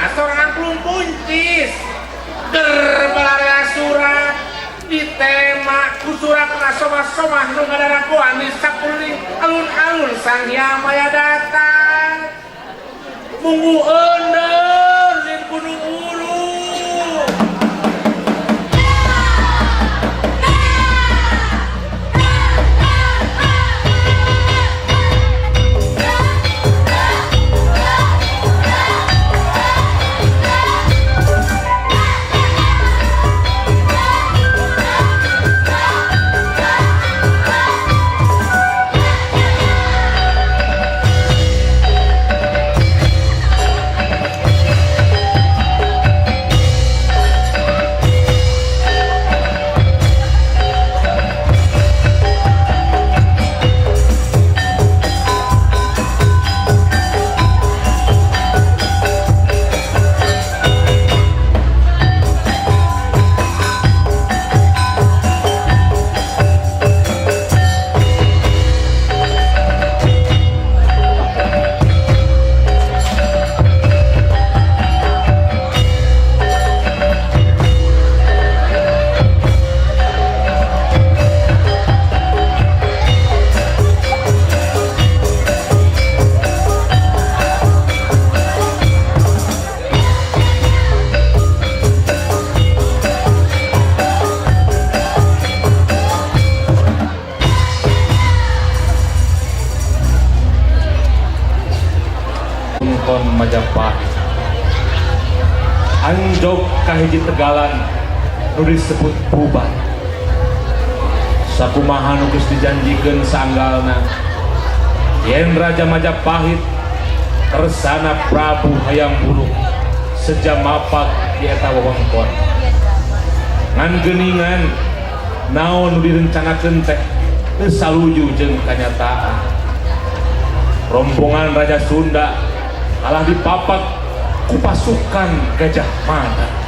Mana seorang angklung buncis ger balarea surat ditema ku suratna somah-somah nu ngadarakoan di sakuliling alun-alun Sang Hyang Maya datang munggu eundeur di gunung ulu. Majapahit anjog ka hiji tegalan nu disebut Bubat. Sakumaha nu geus dijanjikeun saanggalna yen Raja Majapahit kersana Prabu Hayam Wuruk seja mapak di eta wewengkon. Ngan geuningan naon nu direncanakeun teh teu saluju jeung kanyataan. Rombongan Raja Sunda kalah dipapak ku pasukan Gajah Mada.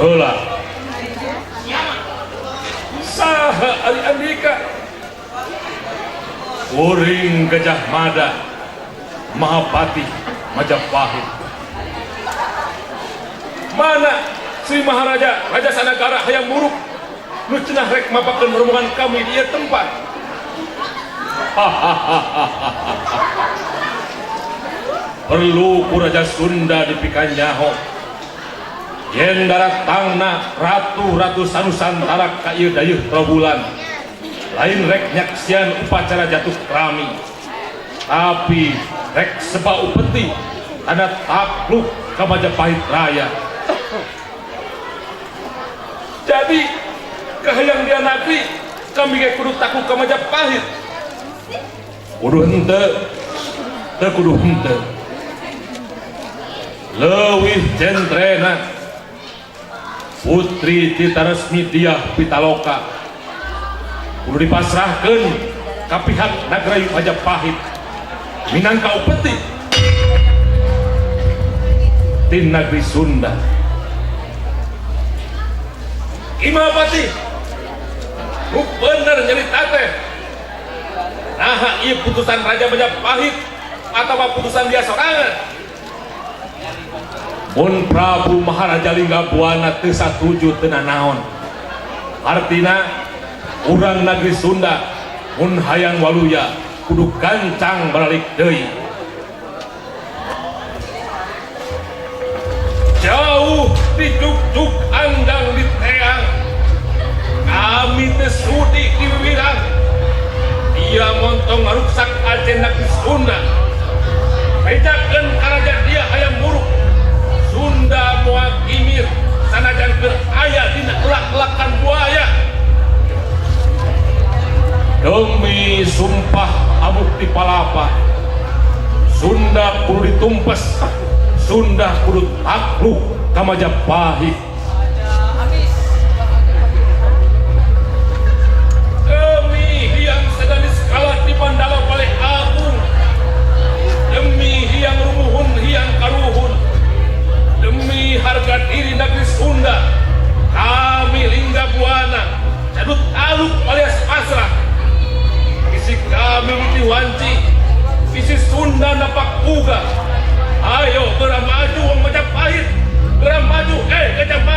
Heula. Saha ari andika? Kuring Gajah Mada, Mahapatih Majapahit. Mana Sri Maharaja Raja Sanagara Hayam Wuruk nu cenah rek mapakeun rombongan kami di ieu tempat? Perlu ku Raja Sunda dipikan nyaho. Yen daratangna ratu-ratu sanusantara ka ieu dayeuh Trowulan. Lain rek nyaksian upacara jatuh krami, tapi rek seba upeti tanda takluk ka Majapahit Raya. Jadi kahayang dia nagri kami ge kudu takluk ka Majapahit. Kudu henteu, teu kudu henteu. Leuwih jentrena Putri Citaresmi Diah Pitaloka kudu dipasrahkeun ka pihak Nagrayu Majapahit minangka upeti. ti negeri Sunda. Imapati nu bener nyerita teh. Naha ieu putusan Raja Majapahit atawa putusan dia sorangan? Mun Prabu Maharaja Linggabuana teu satuju teu nanaon. Artina urang negeri Sunda mun hayang waluya kudu gancang baralik deui. Jauh dijuk-juk andang di teang, kami teu sudi diwiwirang. Dia montong ngaruksak agenda di Sunda. Bejakeun ka raja dia hayang buruk. Sunda moal kimir sanajan keur aya dina elak-elakan buaya. Demi sumpah amuk di palapa, Sunda kudu ditumpes, Sunda kudu takluk ka Majapahit. Demi Hyang Sedanis kalah di Mandala Bale Agung, demi Hyang Rumuhun Hyang Karuhun, demi harga diri negeri Sunda, kami Linggabuana cadut aluk alias pasrah. Isi kami wanci, isi Sunda napak uga. Ayo geura maju wong Majapahit, geura maju Gajah Mada.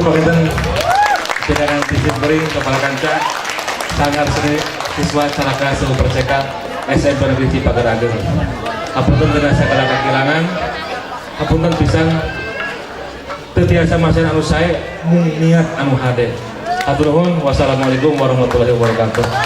Panginten pinangan ti sim kuring, kepala kanca sanggar seni siswa Caraka Super CK SMP Negeri Cipager Ageng. Hapunten dina sagala kakirangan, hapunten pisan teu tiasa masihan anu sae, mung niat anu hade. Hatur nuhun, wassalamualaikum warahmatullahi wabarakatuh.